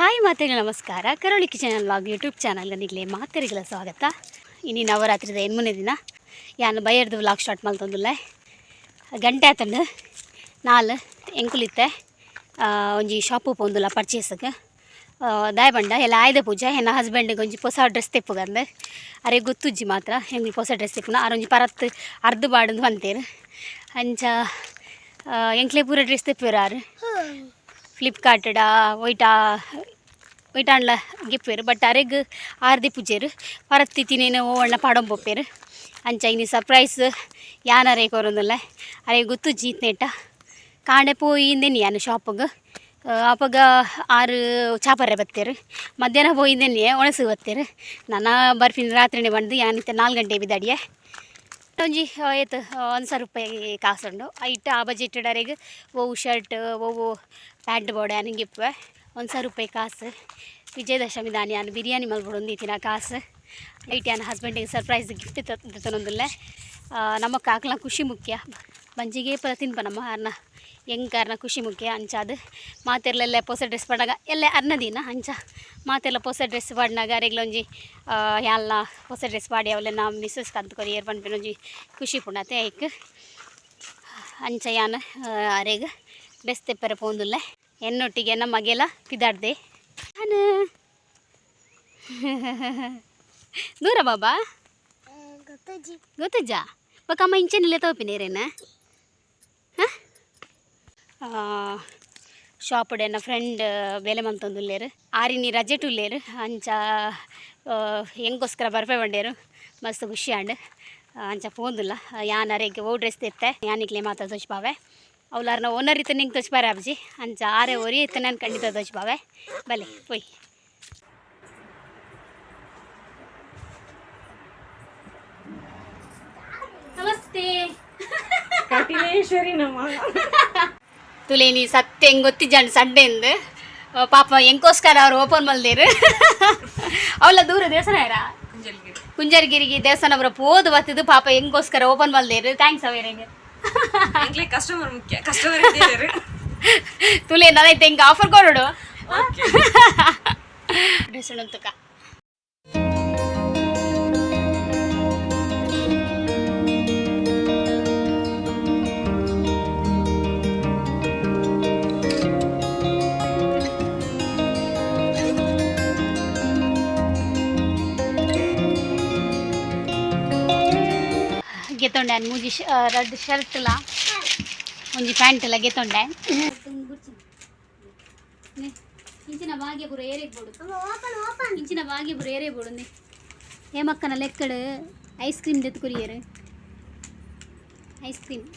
Hi ಮಾತೆಗೆ ನಮಸ್ಕಾರ. ಕರಾವಳಿ ಕಿಚನ್ ವ್ಲಾಗ್ ಯೂಟ್ಯೂಬ್ ಚಾನಲ್ಗೆ ನಿಗಲೆ ಮಾತೆರಿಗೆಲ್ಲ ಸ್ವಾಗತ. ಇನಿ ನವರಾತ್ರಿದ ಎನ್ಮೂನೆ ದಿನ. ಯಾನ್ ಬಯ್ಯರ್ದು ವ್ಲಾಗ್ ಸ್ಟಾರ್ಟ್ ಮಲ್ತೊಂದುಲ್ಲೆ. ಗಂಟೆ ಆತಂಡು ನಾಲ್. ಎಂಕುಲಿತ್ತೆ ಒಂಜಿ ಶಾಪು ಪೋಂದುಲ್ಲ ಪರ್ಚೇಸ್ಗೆ. ದಾಯ ಪಂಡ ಎಲ್ಲ ಆಯುಧ ಪೂಜೆ. ಎನ್ನ ಹಸ್ಬೆಂಡ್ಗೆ ಒಂಜಿ ಪೊಸ ಡ್ರೆಸ್ ತೆಪ್ಪುಗಂದು. ಅರೆ ಗೊತ್ತುಜ್ಜಿ ಮಾತ್ರ ಎಂಕುಲು ಪೊಸ ಡ್ರೆಸ್ ತೆಪ್ಪುನ. ಆರೊಂಜಿ ಪರತ್ ಅರ್ದು ಬಾಡಂದು ಪಂತೇರು. ಅಂಚ ಎಂಕ್ಲೆ ಪೂರ ಡ್ರೆಸ್ ತೆಪ್ಪುವೆರ್ ಆರು. ಫ್ಲಿಪ್ಕಾರ್ಟ್ಡ ಒಯ್ಟಾ ಒಯ್ಟಾಂಡ್ಲ ಗಿಪ್ಪೆರ್. ಬಟ್ ಅರೆಗ್ ಆರ್ ದಿಪ್ಪುಜೆರ್. ಪರತ್ ತಿನೇನು ಓವಣ್ಣ ಪಾಡೊಂಪೋಪೆರ್. ಅಂಚ ಇನಿ ಸರ್ಪ್ರೈಸ್ ಯಾನರೆ ಕೊರೊಂದುಲ್ಲೆ. ಅರೆಗ್ ಗೊತ್ತುಜ್ಜಿ ಇತ್ನೇಟ. ಕಾಂಡೆ ಪೋಯಿಂದೆನಿ ಯಾನ್ ಶಾಪುಗು. ಅಪಗ ಆರು ಚಾಪರೆ ಬತ್ತೆರ್. ಮಧ್ಯಾಹ್ನ ಪೋಯಿಂದೆನಿ ಒಣಸು ಬತ್ತೆರ್. ನನ ಬರ್ಪಿನ ರಾತ್ರಿನೇ ಬಂದು ಯಾನ್ ಇತ್ತೆ 4 ಗಂಟೆ ಬಿದಡಿಯೆ. ಒಂಜಿ ಏತ್ 1000 ರೂಪಾಯಿ ಕಾಸುಂಡು. ಐಟ್ ಆ ಬಜೆಟ್ ಅರೆಗ್ ಒವು ಶರ್ಟ್ ಒವು ಪ್ಯಾಂಟ್ ಬೋಡೆ ಯಾನ್ ಇಪ್ಪುವೆ. 1000 ರೂಪಾಯಿ ಕಾಸು. ವಿಜಯದಶಮಿ ದಾನಿ ಯಾನ್ ಬಿರಿಯಾನಿ ಮಲ್ಪೊಡೊಂದು ಇತ್ತಿನ ಕಾಸು. ಐಟ್ ಯಾನ್ ಹಸ್ಬೆಂಡಿಗೆ ಸರ್ಪ್ರೈಸ್ ಗಿಫ್ಟ್ ದೆತೊನೊಂದುಲ್ಲೆ. ನಮಕ್ ಆಕ್ಲ ಖುಷಿ ಮುಖ್ಯ. ಬಂಜಿಗೆ ಪೂರ ತಿನ್ಪ ನಮ್ಮ ಅರ್ನ ಎಂಕ್ ಅರ್ನ ಖುಷಿ ಮುಖ್ಯ. ಅಂಚಾದ್ ಮಾತೆರ್ಲೆಲ್ಲ ಪೊಸ ಡ್ರೆಸ್ ಪಾಡ್ನಗ ಎಲ್ಲೆ ಅರ್ನ ದಿನ. ಅಂಚ ಮಾತೆರ್ಲ ಪೊಸ ಡ್ರೆಸ್ ಪಾಡ್ನಗ ಅರೆಗ್ಲ ಒಂಜಿ ಯಾನ್ಲ ಪೊಸ ಡ್ರೆಸ್ ಪಾಡಿ ಅವಲೆನ ಮಿಸ್ಸಸ್ ಕಂತ್ ಕೊರಿಯೆರ್ ಪನ್ಪಿನ ಒಂಜಿ ಖುಷಿ ಪುಂಡತೆ ಐಕ್. ಅಂಚ ಯಾನ್ ಅರೆಗ್ ಡ್ರೆಸ್ ತೆಪ್ಪರೆ ಪೋಂದುಲ್ಲೆ. ಎನ್ನೊಟ್ಟಿಗೆ ಎನ್ನ ಮಗೆಲ ಪಿದಾಡ್ದೆ. ಅನ ದೂರ ಬಾಬಾ ಗೊತ್ತುಜ್ಜಾ? ಬೊಕ ಅಮ್ಮ ಇಂಚೆನೆಲ್ಲ ತೋಪಿನೇರೇನ ಶಾಪುಡು ಎನ್ನ ಫ್ರೆಂಡ್ ಬೇಲೆ ಮಂತೊಂದುಲ್ಲೆರ್. ಆರಿನಿ ರಜೆಟ್ ಉಲ್ಲೆರ್. ಅಂಚ ಎಂಕೋಸ್ಕರ ಬರ್ಪೆ ಪಂಡೇರು. ಮಸ್ತ್ ಖುಷಿ ಆಂಡ್. ಅಂಚ ಪೋಂದುಲ್ಲ. ಯಾನ್ ಅರೆಗ್ ಓ ಡ್ರೆಸ್ ತೆತ್ತೆ ಯಾನಿಕ್ಲೆ ಮಾತ ತೋಜ್ಪಾವೆ. ಅವ್ಲಾರ್ನ ಓನರ್ ಇತ್ತೆ ನಿಂಗೆ ತೋಜ್ಪಾರೆ ಅಬ್ಜಿ. ಅಂಚ ಆರೆ ಒರಿ ಇತ್ತೆ ನಾನು ಖಂಡಿತ ತೋಜ್ಪಾವೆ. ಬಲೆ ಪೋಯ್. ನಮಸ್ತೆ. ಕಟಿಲೇಶ್ವರಿ ನಮಃ. ತುಲೇನಿ ಸತ್ಯ ಹೆಂಗೆ ಗೊತ್ತಿಜ್ಜಾಂಡ್ ಸಂಡೆಂದು. ಪಾಪ ಎಂಕೋಸ್ಕರ ಅವ್ರು ಓಪನ್ ಮಲ್ದೇರು. ಅವಳ ದೂರ ದೇವಸ್ಥಾನ ಯಾರ ಕುಂಜರ್ಗಿರಿಗೆ ದೇವಸ್ಥಾನ ಬರ ಪೋದು ಬತ್ತಿದ್ದು. ಪಾಪ ಎಂಕೋಸ್ಕರ ಓಪನ್ ಮಲ್ದೇರು. Thanks ಅವೇರಿಗೆ. ಎಂಕ್ಲೆ ಕಸ್ಟಮರ್ ಮುಖ್ಯ. ಕಸ್ಟಮರ್ ಇದ್ದೀರಿ. ತುಲೆ ನನೈತೆ ಹೆಂಗೆ ಆಫರ್ ಕೊರಡು ಡ್ರೆಸ್ ಉಂಟುಕ. ಗೆತ್ತೊಂಡೆ ಮೂಜಿ ರಡ್ಡ್ ಶರ್ಟ್ಲ ಒಂಜಿ ಪ್ಯಾಂಟ್ ಎಲ್ಲ ಗೆತ್ತೊಂಡೆ. ಇಂಚಿನ ಬಾಗ್ಯ ಪೂರ ಏರೆಗ್ ಬೋಡು. ಇಂಚಿನ ಬಾಗ್ಯ ಪೂರ ಏರೇ ಬೋಡು. ಹೇಮಕ್ಕನ ಲೆಕ್ಕಡ್ ಐಸ್ ಕ್ರೀಮ್ ದೆತ್ತು ಕೊರಿಯರು. ಐಸ್ ಕ್ರೀಮ್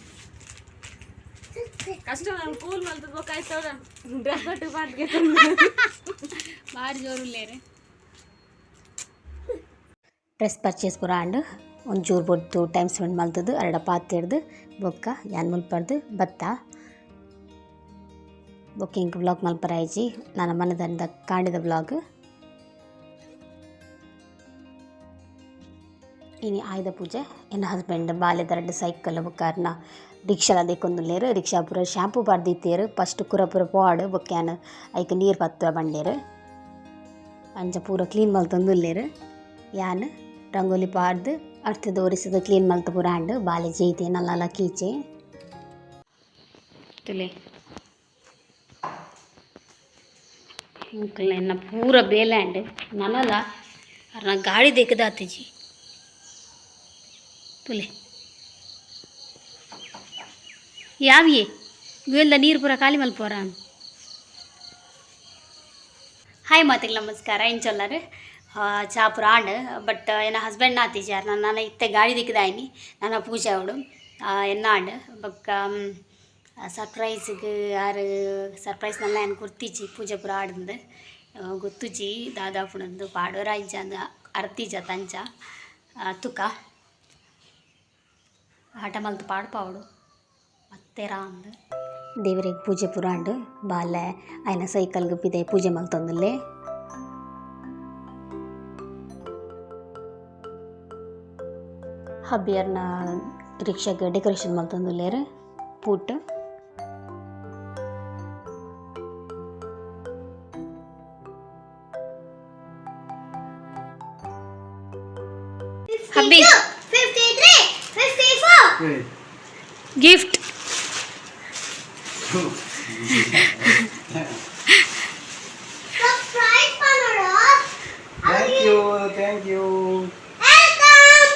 ಕಸ್ಟಮರ್ ಕೂಲ್ ಮಲ್ತದ ಬೊಕ್ಕ ಆಯ್ತದ ಡ್ರೆಸ್ ಕೊಟ್ಟು ಪಾಟ್ಗೆ. ಬಾರಿ ಜೋರುಲ್ಲೇರು. ಡ್ರೆಸ್ ಪರ್ಚೇಸ್ ಪೂರ ಆಂಡ್. ಒಂಚೂರು ಪೊರ್ತು ಟೈಮ್ ಸ್ಪೆಂಡ್ ಮಲ್ತದು ಅರಡ ಪಾತೆರ್ದು ಬೊಕ್ಕ ಯಾನ್ ಮುಲ್ಪರ್ದು ಬತ್ತ. ಬೊಕ್ಕ ಎಂಕ್ ವ್ಲಾಗ್ ಮಲ್ಪರ ಆಯ್ಜಿ. ನನ ಮನದಂದ ಕಾಂಡೆದ ವ್ಲಾಗ್. ಇನಿ ಆಯುಧ ಪೂಜೆ. ಎನ್ನ ಹಸ್ಬೆಂಡ್ ಬಾಲೆದ ರಡ್ಡ್ ಸೈಕಲ್ ಬೊಕ್ಕ ಅರ್ನ ರಿಕ್ಷಾಲ ದೆಕ್ಕೊಂದುಲ್ಲೆರ್. ರಿಕ್ಷಾ ಪೂರ ಶಾಂಪೂ ಪಾಡ್ದಿತ್ತೆರ್. ಫಸ್ಟ್ ಕುರ ಪೂರ ಪೋವಡ್ ಬೊಕ್ಕ ಯಾನ್ ಐಕ್ ನೀರು ಪತ್ತುವೆ ಪಂಡೆರ್. ಅಂಚ ಪೂರ ಕ್ಲೀನ್ ಮಲ್ತೊಂದುಲ್ಲೆರ್. ಯಾನ್ ರಂಗೋಲಿ ಪಾಡ್ದ್ ಅರ್ತಿದ್ ಒರೆಸುದು ಕ್ಲೀನ್ ಮಲ್ತ್ ಪೂರ ಆಂಡ್. ಬಾಲೆ ಜೈತೆ ನಲ್ಲಲ ಕೀಚೆ ತುಲೆ. ಎಂಕಲ್ನ ಎನ್ನ ಪೂರ ಬೇಲೆ ಆಂಡ್. ನನಲ ಅರ್ನ ಗಾಡಿ ದೆಕ್ಕ್ದಾತಿಜಿ. ತುಲೆ ಯಾವಿಯೇ ಗುವೆಲ್ದ ನೀರು ಪೂರ ಖಾಲಿ ಮಲ್ಪುವರ. ಹಾಯ್ ಮಾತಿಗೆ ನಮಸ್ಕಾರ. ಎಂಚೊಲ್ಲರ್? ಚಾ ಪೂರ ಆಂಡ್. ಬಟ್ ಎನ್ನ ಹಸ್ಬೆಂಡ್ ನಾತಿಜಾರ್. ನಾನು ಇತ್ತೆ ಗಾಡಿ ದಿಕ್ಕದಾಯ್ನಿ. ನನ್ನ ಪೂಜೆ ಅವಡು ಎನ್ನ ಆಂಡ್. ಬೊಕ್ಕ ಸರ್ಪ್ರೈಸ್ಗೆ ಆರು ಸರ್ಪ್ರೈಸ್ ನಲ್ಲ ಏನು ಕೊರ್ತಿಜಿ. ಪೂಜೆ ಪೂರ ಆಡ್ಂದು ಗೊತ್ತುಜಿ ದಾದಾ ಪುಣಂದು ಪಾಡೋರ ಇಜ್ಜ ಅರ್ತಿಜ ತಂಚ ತುಕ ಆಟ ಮಲ್ತ್ ಪಾಡ್ಪಾವಡು ಮತ್ತೆ ರಾಂದ್. ದೇವರಿಗೆ ಪೂಜೆ ಪೂರ ಆಂಡ್. ಬಾಲೆ ಆಯ್ನ ಸೈಕಲ್ಗ್ ಪಿದೈ ಪೂಜೆ ಮಲ್ತೊಂದುಲ್ಲೆ. ಹಬ್ಬಿಯರ್ನ ರಿಕ್ಷಾಗ್ ಡೆಕೋರೇಷನ್ ಮಲ್ತೊಂದುಲ್ಲೆರ್ ಪೂಟ್. ಹಬ್ಬಿ. 52, 53, 54. Gift. Surprise panalo. Thank you, thank you. Welcome.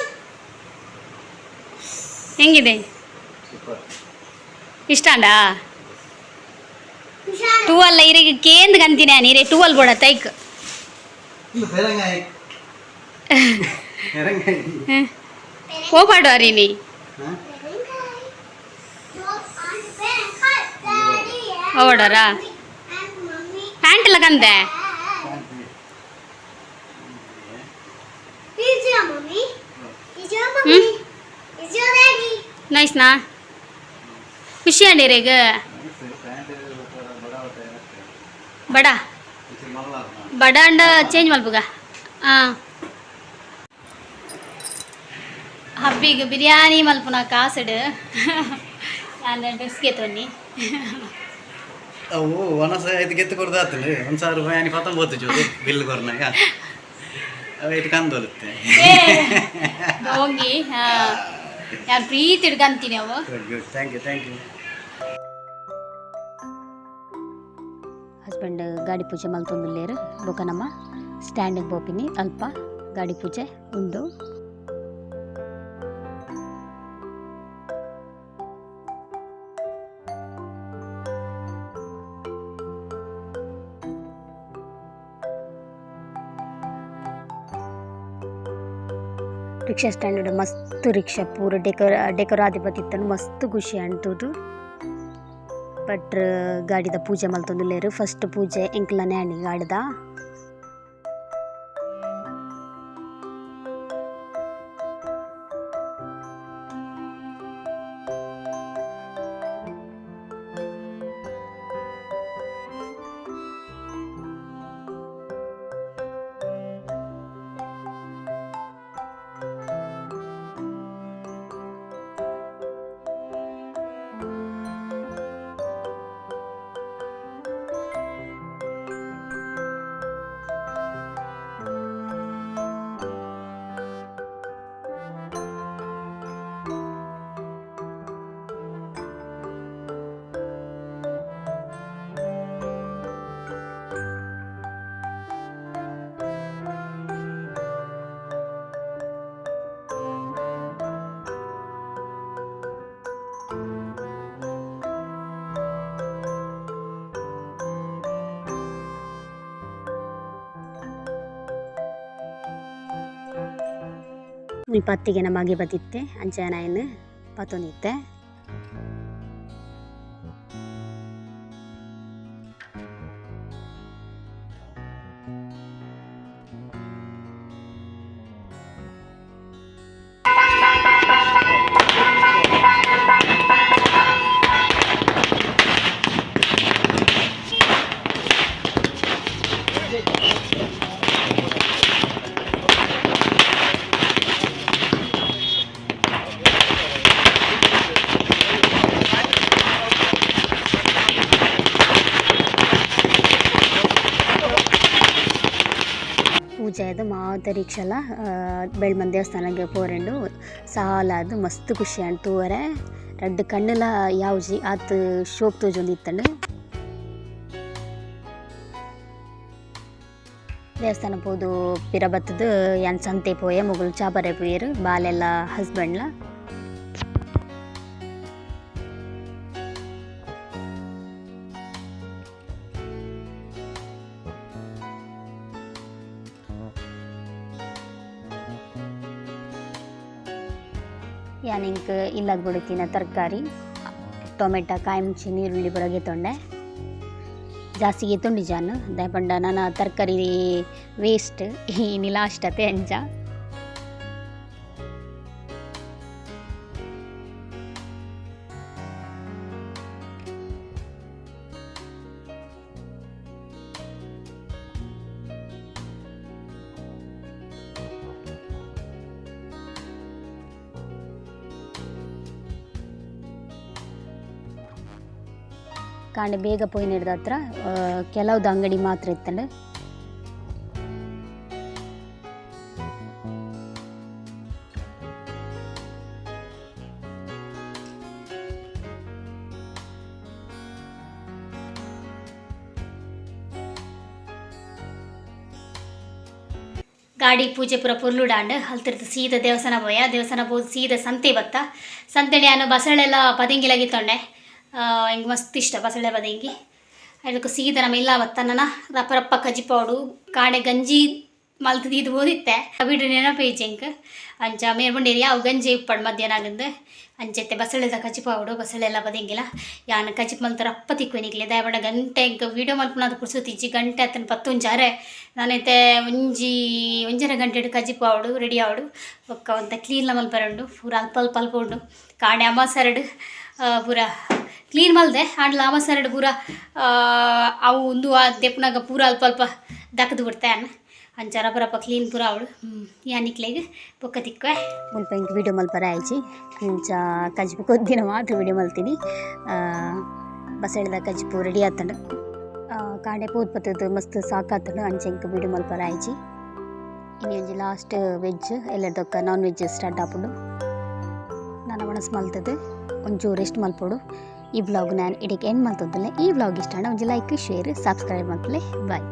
ಹೆಂಗಿದೆ? ಸೂಪರ್. ಇಷ್ಟ ಅಂಡಾ? ಟೂವಲ್ ಇರಿಗೆ ಕೇಂದ್ ಗಂತಿನ ನೀರೇ ಟೂವಲ್ ಬೋಡ ತೈಕ್. ಇಲ್ಲ, ಪೆರಂಗಾಯಿ ಪೆರಂಗಾಯಿ. ಹೋಗ್ಬಾಡು ಅರೀನಿ. ಹಾಂ. ಹೋಗ್ಬಾಡಾರಾ? ಪ್ಯಾಂಟ್ ಎಲ್ಲ ಕಂದೆ. Is your mommy? Is your mommy? Is your daddy? ನೈಸ್ನಾ? ಖುಷಿ ಅಂಡಿರೇಗ? ಬಡ ಬಡ ಅಂಡ ಚೇಂಜ್ ಮಲ್ಪುಗ. ಹಾಂ, ಹಬ್ಬಿಗೆ ಬಿರಿಯಾನಿ ಮಲ್ಪುನ ಕಾಸುಡು ನಾನು ಡ್ರೆಸ್ಗೆ ತೊನ್ನಿ. ಅವು ಒಣಸ ಐದು ಗೆತ್ತು ಕೊಡ್ದಾತಲ್ಲ, 1000 ರೂಪಾಯಿ ಆನಿ ಪತ್ತೊಂಬತ್ತು ಜೋದು ಬಿಲ್ ಕೊರ್ನಾಗ ಅವು ಇಟ್ಟು ಕಂದೊಲುತ್ತೆ. ಹೋಗಿ ಹಾಂ, ನಾನು ಪ್ರೀತಿ ಹಿಡ್ಕಂತೀನಿ ಅವು. Good good, thank you, thank you. Husband ಗಾಡಿ ಪೂಜೆ ಮಲ್ತೊಂದುಲ್ಲೇರು. ಬೊಕ ನಮ್ಮ ಸ್ಟ್ಯಾಂಡಿಗೆ ಪೋಪಿನಿ. ಅಲ್ಪ ಗಾಡಿ ಪೂಜೆ ಉಂಡು. ರಿಕ್ಷಾ ಸ್ಟ್ಯಾಂಡ್ ಮಸ್ತ್ ರಿಕ್ಷಾ ಪೂರ ಡೆಕೋರ ಡೆಕೋರ್ ಆದಿಪತಿತ್ತನು. ಮಸ್ತ್ ಖುಷಿ ಅಂಟುದು. ಭಟ್ರು ಗಾಡಿದ ಪೂಜೆ ಮಲ್ತೊಂದುಲ್ಲೆರ್. ಫಸ್ಟ್ ಪೂಜೆ ಎಂಕ್ಲನೆ ಆಂಡ್ ಗಾಡಿದ. ಮುಲ್ಪ ಅತ್ತಿಗೆನ ಮಗೆ ಬತ್ತಿತ್ತೆ, ಅಂಚ ನಾಯನ್ ಪತ್ತೊಂದಿತ್ತೆ. ಪೂಜೆ ಆದ್ ಮಾತ ರಿಕ್ಷಾಲ ಬೆಳ್ಮನ್ ದೇವಸ್ಥಾನಕ್ಕೆ ಪೋರೆಂಡು. ಸಾಲಾದ್ ಮಸ್ತ್ ಖುಷಿ ಆಂಡ್ ತೂವರೆ. ರಡ್ಡ್ ಕಣ್ಣುಲ ಯಾವುಜಿ, ಆತ್ ಶೋಕ್ ತೋಜೊಂದಿತ್ತಂಡ್. ದೇವಸ್ಥಾನ ಪೋದು ಪಿರ ಬತ್ತುದು ಯಾನ್ ಸಂತೆ ಪೋಯೆ. ಮೊಗುಲು ಚಾ ಪರೆ ಪೋಯೆರ್, ಬಾಲೆಲ್ಲ ಹಸ್ಬೆಂಡ್ಲ. ಯಾನ್ ಎಂಕ್ ಇಲ್ಲಗ್ ಬೊಡುತ್ತಿನ ತರಕಾರಿ, ಟೊಮೆಟೊ, ಕಾಯಿ ಮುಂಚಿ, ನೀರುಳ್ಳಿ ಪೂರ ಗೆತೊಂಡೆ. ಜಾಸ್ತಿ ಗೆತೊಂಡಿ ಜಾನ್, ದಾಯೆ ಪಂಡ ನನ ತರಕಾರಿ ವೇಸ್ಟ್, ಇನಿ ಲಾಸ್ಟ್ ಅತೆ ಅಂಚ. ಕಾಂಡೆ ಬೇಗ ಪೋಯಿನೆಡ್ದ್ ಹತ್ರ ಕೆಲವ್ದು ಅಂಗಡಿ ಮಾತ್ರ ಇತ್ತಂಡ್. ಗಾಡಿ ಪೂಜೆ ಪೂರ ಪೊರ್ಲುಡಾಂಡ್. ಅಲ್ತಿರ್ದು ಸೀದ ದೇವಸ್ಥಾನ ಪೋಯ. ದೇವಸ್ಥಾನ ಪೋದು ಸೀದ ಸಂತೆ ಬತ್ತ. ಸಂತೆಡೆ ಯಾನು ಬಸಳೆಲ್ಲ ಪದೆಂಗಿಲಾಗಿತ್ತೊಂಡೆ. ಎಂಕ್ ಮಸ್ತ್ ಇಷ್ಟ ಬಸಳೆ ಪದೆಂಗಿ. ಅದಕ್ಕೆ ಸೀದ ನಮ್ಮ ಇಲ್ಲ ಬತ್ತ. ನನ್ನ ರಪ್ಪ ರಪ್ಪ ಕಜಿಪಾಡು ಕಾಡೆ ಗಂಜಿ ಮಲ್ತ್ ದೀದ್ ಬೋದಿತ್ತೆ. ಬಿಡ್ರಿ ನೆನಪು ಎಂಕ್. ಅಂಚ ಮೇರ್ ಬಂಡೇರಿ ಅವು ಗಂಜಿ ಇಪ್ಪಡು ಮಧ್ಯಾಹ್ನ ಆಗಂದು. ಅಂಚೆತ್ತೆ ಬಸಳೆದ ಕಜಿಪಾವಡು ಬಸಳೆಲ್ಲ ಪದೆಂಗಿಲ. ಯಾನ್ ಕಜಿಪ್ ಮಲ್ತ ರಪ್ಪ ತಿಕ್ಕುವೆ ನಿಕ್ಲೆ. ದಾಯೆ ಗಂಟೆ ಎಂಕ್ ವೀಡಿಯೋ ಮಲ್ಪುನಾದ ಪುರ್ಸೊತಿಜ್ಜಿ. ಗಂಟೆ ಅತ್ತನ ಪತ್ತೊಂಜಾರೆ ನಾನೈತೆ ಒಂಜಿ ಒಂಜರೆ ಗಂಟೆಡ್ ಕಜಿಪು ಆವಡು ರೆಡಿ ಆವಡು. ಬೊಕ್ಕ ಒಂತೆ ಕ್ಲೀನ್ಲ ಮಲ್ಪರೆ ಉಂಡು. ಪೂರ ಅಲ್ಪ ಅಲ್ಪ ಅಲ್ಪ ಉಂಡು. ಕಾಂಡೆ ಅಮಾಸರಡು ಪೂರ ಕ್ಲೀನ್ ಮಲ್ದೆ. ಆಂಡಲ ಅಮಾಸರಡು ಪೂರ ಅವು ಉಂದು ದೆಪ್ಪುನಾಗ ಪೂರ ಅಲ್ಪ ಅಲ್ಪ ದಕ್ದು ಬಿಡ್ತೆ ಅನ್ನ. ಅಂಚ ರಪ್ಪ ರಪ್ಪ ಕ್ಲೀನ್ ಪೂರ ಅವಳು. ಯಾನ್ ನಿಕ್ಲೆಗ್ ಬೊಕ್ಕ ತಿಕ್ಕುವೆ. ಮುಲ್ಪ ಎಂಕ್ ವೀಡಿಯೋ ಮಲ್ಪರೆ ಆಯ್ಜಿ. ಅಂಚ ಕಜಿಪು ಕೊದ್ದಿನ ಮಾತ್ರ ವೀಡಿಯೋ ಮಲ್ತೀನಿ. ಬಸಳೆದ ಕಜಿಪು ರೆಡಿ ಆತಂಡು. ಕಾಂಡೆ ಪೋದು ಪತ್ತದು ಮಸ್ತ್ ಸಾಕಾತಂಡು. ಅಂಚ ಎಂಕ್ ವೀಡಿಯೋ ಮಲ್ಪರೆ ಆಯ್ಜಿ. ಇನಿ ಒಂಜಿ ಲಾಸ್ಟ್ ವೆಜ್ ಎಲ್ಲದೊಕ್ಕ ನಾನ್ ವೆಜ್ ಸ್ಟಾರ್ಟ್ ಆಪುಂಡು. ನಾನು ಒಣಸ್ ಮಲ್ತದು ಒಂಚೂರು ರೆಸ್ಟ್ ಮಲ್ಪೊಡು. ಈ ವ್ಲಾಗ್ ನಾನು ಇಡೀ ಎಂಡ್ ಮಲ್ತೊಂದುಲ್ಲೆ. ಈ ವ್ಲಾಗ್ ಇಷ್ಟ ಆಂಡ ಒಂಜಿ ಲೈಕ್, ಶೇರ್, ಸಬ್ಸ್ಕ್ರೈಬ್ ಮಲ್ಪುಲೆ. ಬಾಯ್.